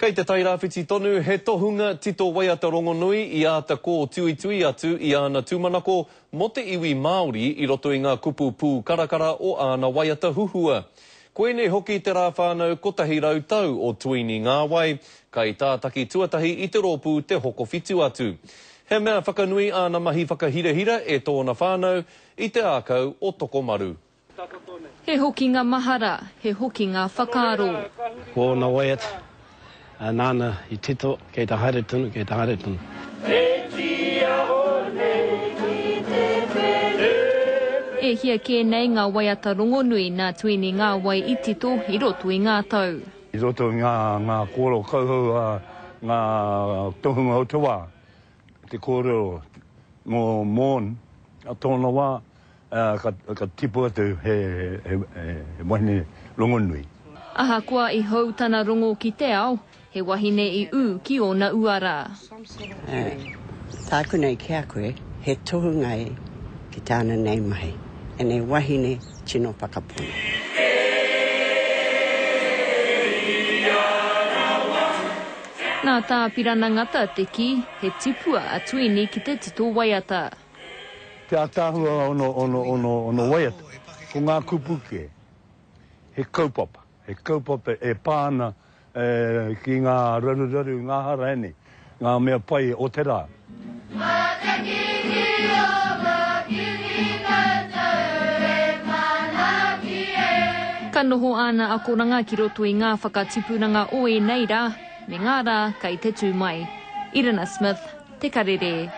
Kei Te Tairāwhiti tonu he tohunga tito waiata rongonui i āta kōtuitui atu i āna tūmanako mō te iwi Māori i roto i ngā kupu pūkarakara o āna waiata huhua. Koinei hoki te rā whānau 100 tau o Tuini Ngāwai, kaitātaki tuatahi i te rōpū Te Hokowhitu-a-Tū. He mea whakanui āna mahi whakahirahira e tōna whānau i te ākau o Tokomaru. He hokinga mahara, he hokinga whakaaro. Ko ōna waiata, nāna i tito, kei te haere tonu, kei te haere tonu. E hia kē nei ngā waiata rongonui nā Tuini Ngāwai i tito i roto i ngā tau. I roto i ngā kōrero kauhau a ngā tohunga o te wā, te kōrero mō Morn, a tōna wā, ka tipu atu he wahine rongonui. Ahakoa i hou tana rongo ki te ao, he wahine i ū ki ōna uara. Tāku nei ki a koe, he tohunga e ki tāna nei mahi, ēnei wahine tino whakapono. Nā Tāpirana Ngata te kī, he tipua a Tuini ki te tito waiata. Te ataahua ono waiata, ko ngā kupu kē, he kaupapa, he kaupapa e pā ana ki ngā raruraru, ngā hara ēnei, ngā mea pai o te rā. Ka noho āna akoranga ki roto i ngā whakatipuranga o ēnei rā, me ngā rā kei te tū mai. Irina Smith, Te Karere.